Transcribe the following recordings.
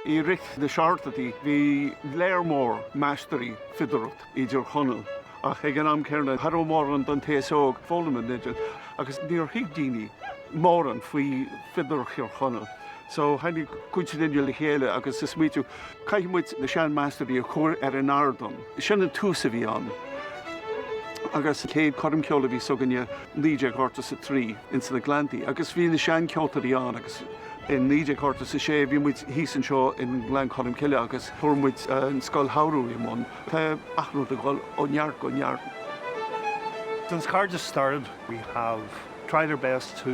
I rith na seachtóidí bhí léar mór máistrí fidireacht i dTír Chonaill ach ag an am céanna cha raibh mórán don t-aos óg foghlaim an fhidil agus níor thuig daoine mórán faoi fidireacht Thír Chonaill. So tháinig cuid daoine le chéile agus ag smaoitiú caithfidh muid na sean-mháistrí a chur ar an ardán. Sin an tús a bhí ann. Agus an chéad choirm cheoil a bhí s'againne 1983 ins na Gleanntaí agus bhí na sean-cheoltóirí ann agus in 1986 bhí muid thíos anseo i nGleann Cholm Cille agus chuir muid an scoil shamhraidh i mbun. Tá achan rud ag dul ó neart go neart. Since Cairdeas started, we have tried our best to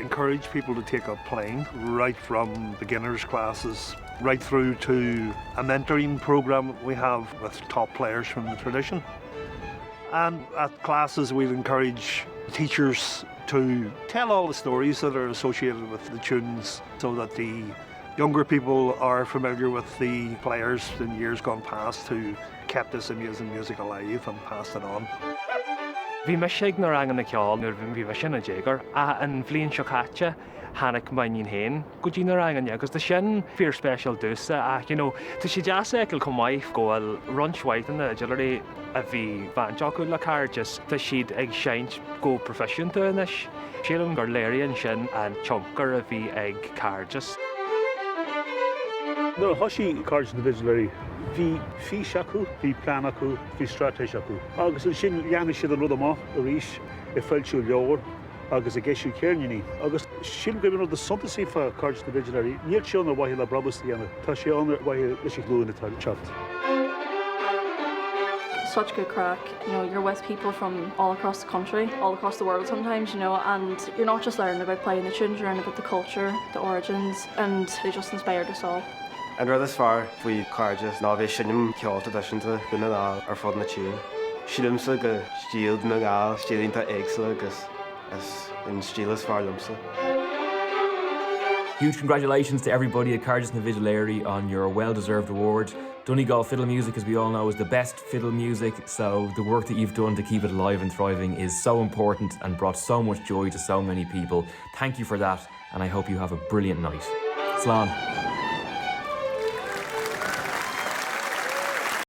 encourage people to take up playing, right from beginners classes right through to a mentoring program we have with top players from the tradition. And at classes we'll encourage teachers to tell all the stories that are associated with the tunes so that the younger people are familiar with the players in years gone past who kept this amazing music alive and passed it on. Bhí mise ag na ranganna ceoil nuair a bhí mise ina déagóir ach an bhliain seo caite tháinig m'iníon féin go dtí na ranganna agus tá sin fíor speisialta domhsa ach you know tá sé deas a fheiceáil chomh maith go bhfuil roinnt mhaith de na fhidiléirí a bhí baint acu le Cairdeas, tá siad ag seinnt go proifisiúnta anois. Sílim gur léiríonn sin an tionchar a bhí ag Cairdeas. Nuair a thosaigh Cairdeas na bhFidléirí, bhí fís acu, bhí plean acu, bhí straitéis acu. Agus ansin leathnaigh siad an rud amach arís ag foilsiú leabhar agus ag eisiú ceirníní. Agus sílim gurb é an rud is suntasaí fá Cairdeas na bhFidléirí, níl sé ann ar mhaithe le brabús a dhéanamh, tá sé ann ar mhaithe leis an ghlúin atá ag teacht. Such good craic, you know, you're with people from all across the country, all across the world sometimes, you know, and you're not just learning about playing the tunes, you're learning about the culture, the origins, and they just inspired us all. An rud is fearr faoi Cairdeas ná bheith ag seinm ceol traidisiúnta Dhún na nGall ar fud na tíre. Sílimse go stíl Dhún na nGall stíl iontach éagsúil agus is an stíl is fearr liomsa. Huge congratulations to everybody at Cairdeas na bhFidléirí on your well-deserved award. Donegal fiddle music, as we all know, is the best fiddle music, so the work that you've done to keep it alive and thriving is so important and brought so much joy to so many people. Thank you for that, and I hope you have a brilliant night. Slán.